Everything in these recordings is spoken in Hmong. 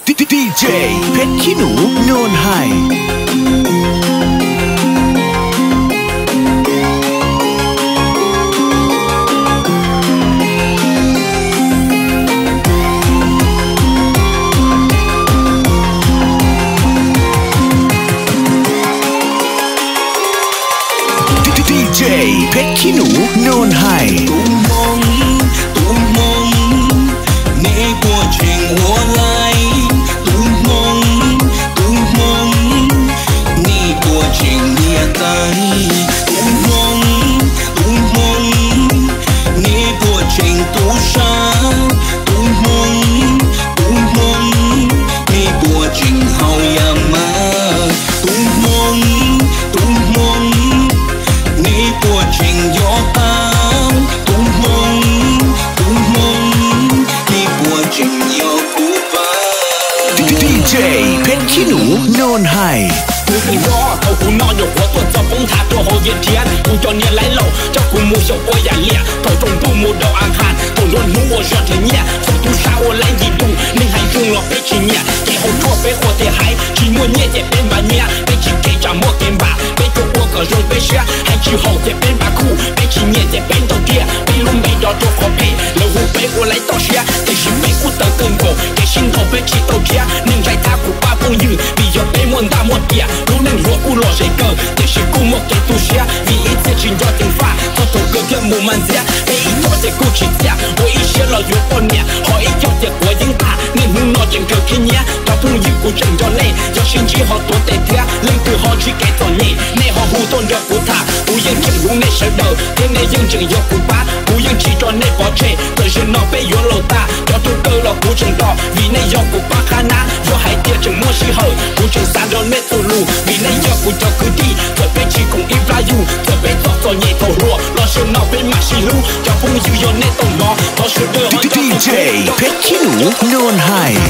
DJ Pheb Khib Nus Nuj Hais. DJ Pheb Khib Nus Nuj Hais. Tus Hmoob, tus Hmoob, nej puas tseem ua laij? Tus Hmoob, tus Hmoob, nej puas tseem niam tais? Tus Hmoob, tus Hmoob, nej puas tseem tu sab? Tus Hmoob, tus Hmoob, nej puas tseem haus yas mas? Tus Hmoob, tus Hmoob, nej puas tseem yos qab? Tus Hmoob, tus Hmoob, nej puas tseem yog kuv pab? DJ Pheb Khib Nus Nuj Hais. Kuv tus hlob thaum kuv noj nyuam qhuav tuaj txog poob nthav rau hauv yias rhiav. Kuv cov niam laib laus coj kuv mus xyaum ua yam liam, thaum rooj ntuj mus daus a khas, thaum nruab hnub ua zog nrhiav nyiaj, thaum tub sab ua laib yim dum, neeg hais zoo los peb tsis nyiam, kev hauv ruaj peb qhuas tias hais, tsis muaj nyiaj ces peb npam nyiaj, peb tsis kev tsam muaj kev npam, peb tsuas ua kom zoo peb siab, hais tsis haum ces peb npam khuj, peb tsis nyiam ces peb ntaus tiag, peb lub npe nrov rau qhov phem, lawv hu peb ua laib toj siab, tiam sis peb kuj tawv kawg nkaus, kev sib ntaus peb tsis tau tshiab, neeg ntshai thab kuv pab phooj ywg, vim yog peb muaj ntaj muaj riam, lub neej hluas kuj lom zem kawg, tiam sis kuj muaj kev tu siab, vim ib txhia tsis nco ceev faj, txog thaum kawg thiaj mus mas ntxiab, peb ib txhia ces kuj tsis txiaj, ua ib siab los yuav poj niam, ho ib co ces quav yeeb tag, niaj hnub no tseem raws khib nyiab, cov phooj ywg kuv tseem nco nej, yog sib ntsib ho tuav tes thiab, leej twg ho ntsib kev txom nyem, nej ho hu tuaj nrog kuv tham, kuv yeej tseem hlub nej sawv daws, thiab nej yeej tseem yog kuv pab, kuv yeej tsis tso nej pov tseg, txawm zaum no peb yuav laus tag, cov tus kawg los kuv tseem tos, vim nej yog kuv pab qab nab, yog hais tias tseem muaj sij hawm, kuv tseem xav nrog nej txuas lus, vim nej yog kuv cov kwv tij, txawm peb tsis koom ib plab yug, txawm peb txom txom nyem thaum hluas, los zaum no peb mam sib hlub, cov phooj ywg yog nej tau hnov, thov sawv daws ho nco. DJ Pheb Khib Nus Nuj Hais.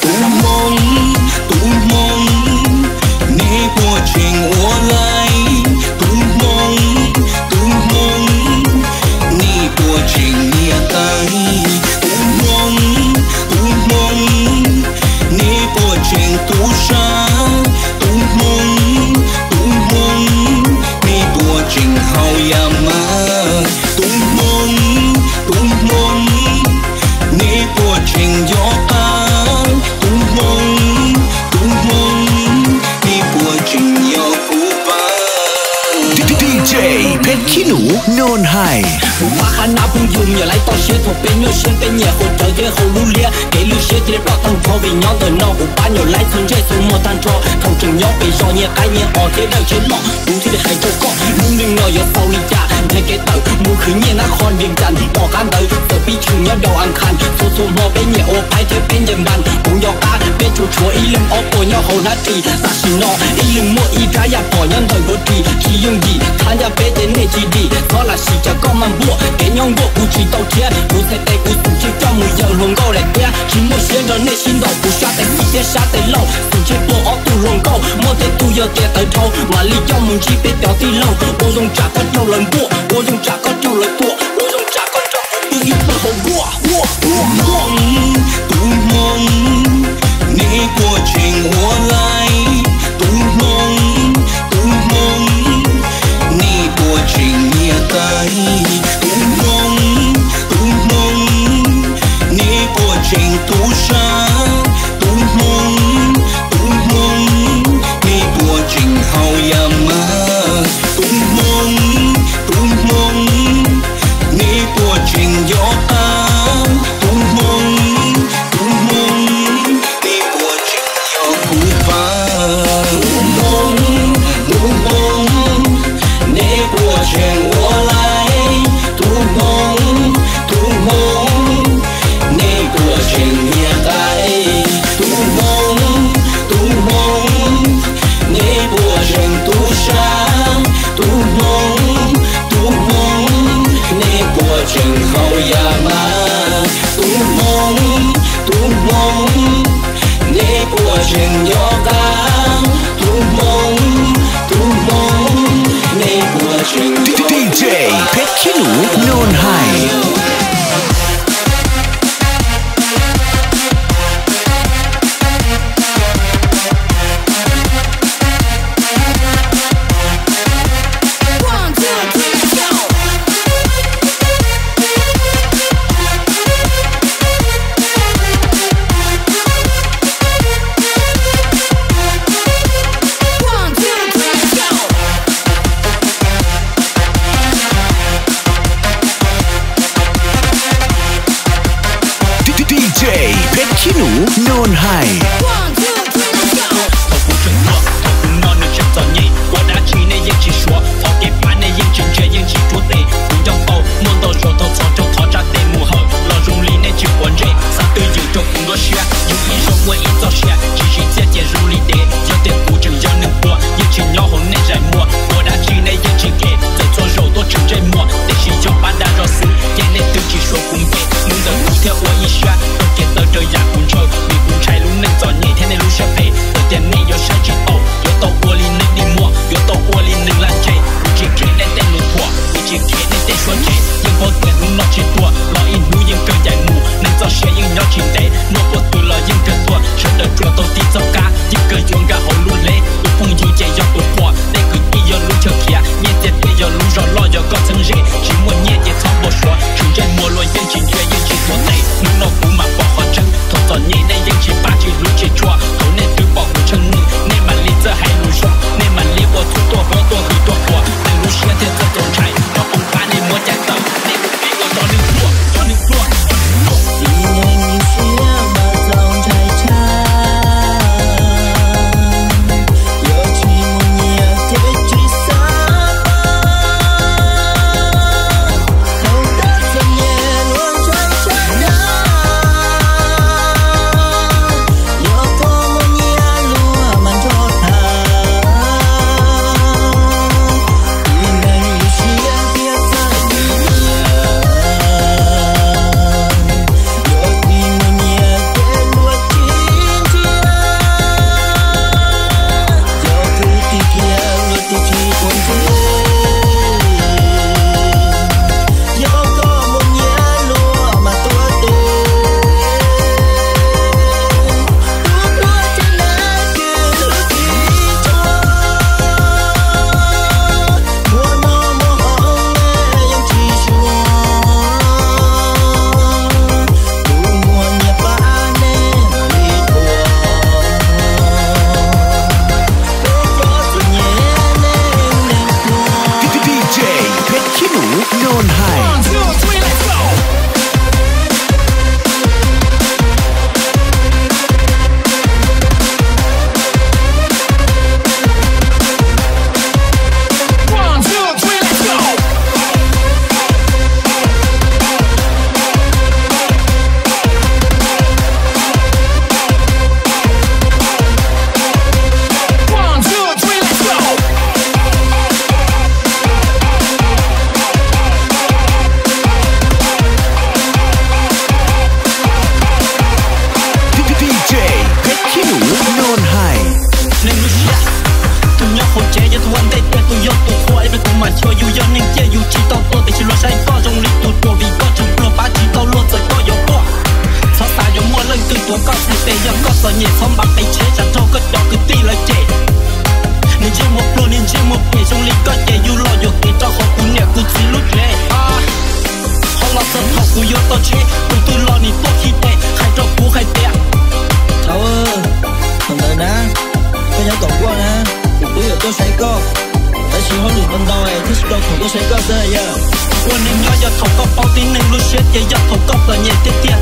Tus Hmoob, tus Hmoob, nej puas tseem ua laij? Tus Hmoob, tus Hmoob, nej puas tseem niam tais? Tus Hmoob, tus Hmoob, nej puas tseem tu sab? Tus Hmoob, tus Hmoob, nej puas tseem haus yas mas? Tus Hmoob, tus Hmoob, nej puas tseem yos qab? Tus Hmoob, tus Hmoob, nej puas tseem yog kuv pab? DJ Pheb Khib Nus Nuj Hais. Kuv pab qab nab phooj ywg, me nyuam laib toj siab, thaum peb nyuaj siab peb nyiam haus cawv thiab haus lub liab, kev lwj siab cia li ploj tag nrho, vim nyob ntawm no kuv pab nyuam laib txhua ntsej txhua muag tag nrho, thaum tseem nyob pem zos nyias qaib nyias os thiab dawb siab loj. Kuv thiaj li hais rau koj, lub neej no yuav tau li cas, nrhiav kev tawm mus khwv nyiaj nab qho ntias cas, tom qab ntawd txawm pib tshwm nyob rau a khas, txhua txhua hmo peb nyiam ua phaib thiab peb nyiam npas, kuv nco qab peb tsuas tshuav ib leeg ob puas nyob hauv hnab ris, tam sim no ib leeg muaj ib rab yaj pom nyob ntawm nruab ris, tsis yooj yim thab ncaj peb ces nej tsis dim, txhob lam sim cas koj maj npuaj, kev nyob nkuaj kuv tsis tau thiab, kuv txhais tes kuv xum tsis coj mus yaws hluas nkauj daim tiab, tsis muaj siab nrog nej sib ntaus, kuv sab tes xis thiab sab tes laug, xum tsis pom ob tug hluas nkauj, muaj tej tug yog tias tawv dhau, mam li coj mus ntsib peb cov tij laug, ua zoo tsam koj raug lawv npuaj, ua zoo tsam koj raug lawv tua, ua zoo tsam koj raug kuv pw ib plhaw hauv nkuaj. Tus Hmoob, tus Hmoob, nej puas tseem ua laij? Tus Hmoob, tus Hmoob, nej puas tseem niam tais? Tus Hmoob, tus Hmoob, nej puas tseem tu sab? Tus Hmoob, tus Hmoob, nej puas tseem haus yas mas? Tus Hmoob, tus Hmoob, nej puas tseem yos qab? Tus Hmoob, tus Hmoob, nej puas tseem yog kuv pab? Puas tseem ua laib tus hmoob, tus hmoob, nej puas tseem nyiam qaib tus hmoob, tus hmoob, nej puas tseem tu sab tus hmoob, tus hmoob, nej puas tseem haus yas mas tus hmoob, tus hmoob, nej puas tseem nco qab tus hmoob, tus hmoob, nej puas tseem nco qab. D J Peb Khib Nus Noon Hais. D J Peb Khib Nus Noon Hais. Thaum kuv tseem tuaj, thaum kuv no nws tseem txom nyem, ua dab tsi nej yeej tsis suav, thov kev pab nej yeej tsis ntsia yeej tsis rhuav tes. Kuv nco tau muaj ntau zaus tau txhos caug thov tsa tes mus hawm los zoo li nej tsis quav ntsej. Xav twj ywm rau kuv nruab siab, yus ib zaug muaj ib txoj sia, tsis tsim txiaj ces zoo li dev. Yog tias kuv tseem yog neeg pluag, yeej tsis nyob hauv nej zais muag. Ua dab tsi nej yeej tsis khe, txawm txhua zaus tuaj tshwm ntsej muag, tiam sis yog pab dag zog xwb ces nej twb tsis suav kuv npe. Hnub ntawd kuv thiaj ua ib siab rau kev tawv rau yam kuv ntshaw, vim kuv ntshai lub neej txom nyem thiab nej lub siab phem. Txawm tias nej yuav saib tsis taus, yuav tau ua li neeg dig muag, yuav tau ua li neeg laj ntseg. Kuv tsis khiav nej tej lus thuam, kuv tsis khiav nej tej suab ceg. Yeej paub tias hnub no tsis tuag los ib hnub yeej kawg ncaim mus. Neeg txoj sia yeej nyob tsis ntev, muaj qhov twg los yeej kawg tuag. Sawv daws tsuas tau tig txoj qab, yeej kawg yuav nkag hauv lub hleb. Tus phooj ywg ces yog tus quaj, tej kwv tij yog lub chaw khiav. Nyiaj txiag tiag yog lub zog loj, yog koj txheeb ze. Tsis muaj nyiaj ces txhob npau suav, tshwm ntsej muag luag yeej tsis ntsia yeej tsis tuav tes. Hnub no kuv mam pom qhov tseeb, thaum txom nyem nej yeej tsis pab tsis hlub tsis tshua. Thaum nej twb pom kuv tsheej neeg, nej mam li txawj hais lus zoo, nej mam li ua txuj tuaj huab tuaj hwm tuaj quas. Neeg lub siab thiaj txawj txaus ntshai, nyob poob qab nej muab cais tawm, nej ua peb ua rau neeg pluag, rau neeg pluag. Txiv neej lub siab mas txaus ntshai tshaj, yog tsis muaj nyiaj thiab tsis xav pab, thaum koj txom nyem luag ntshai tshaj na. Yog koj muaj nyiaj luag mas nrog tham, txiv neej lub siab thiaj txawj nyiam. Yog tsis muaj nyiaj ces luag tsis ntsia, yog khwv tij kiag luag twb tsis quav ntsej. Yog koj muaj nyiaj luag mas tuav tes, tus pluag tsev neeg twb tsis tshua, muaj noj muaj haus nej yeej tsis suav, tus muaj nyiaj pab nej mam li thuam, tus cov txom nyem nej neeg pluag. D J Peb Khib Nus Noon Hais. D J Peb Khib Nus Noon Hais. Neeg lub siab, tus nyob hauv tsev yog tus ua ntej tiag, tus yog tus qhua es tus mam xyuas. Yus yog neeg ciaj yus tsis tau tuag, tiam sis luag saib koj zoo li tus ruam vim koj tseem pluag pab tsis tau luag txawm koj yuav tuag. Txhob xav yuav muaj leej twg tuav koj txhais tes, yog koj txom nyem txhob npam qis tsheb tsam raug koj cov kwv tij lawv cem. Niag ntsej muag pluag, niag ntsej muag phem zoo li koj ces yus los yuam kev rau hauv kuv niam kuv txiv lub tsev. Ho los txog thaum kuv yuav tau tsheb, tus twg los nim tuaj khi tes hais rau kuv hais tias, thaum ntawd na, koj nyob tom nkuaj na, kuv twb yuav tuaj saib koj, tab sis hauj lwm ntau ntau thiaj tsis tau khoom tuaj saib koj xwb yawg. Ua neeg nyob yog thaum koj paub tib neeg lub siab ces yog thaum koj txom nyem tiag tiag.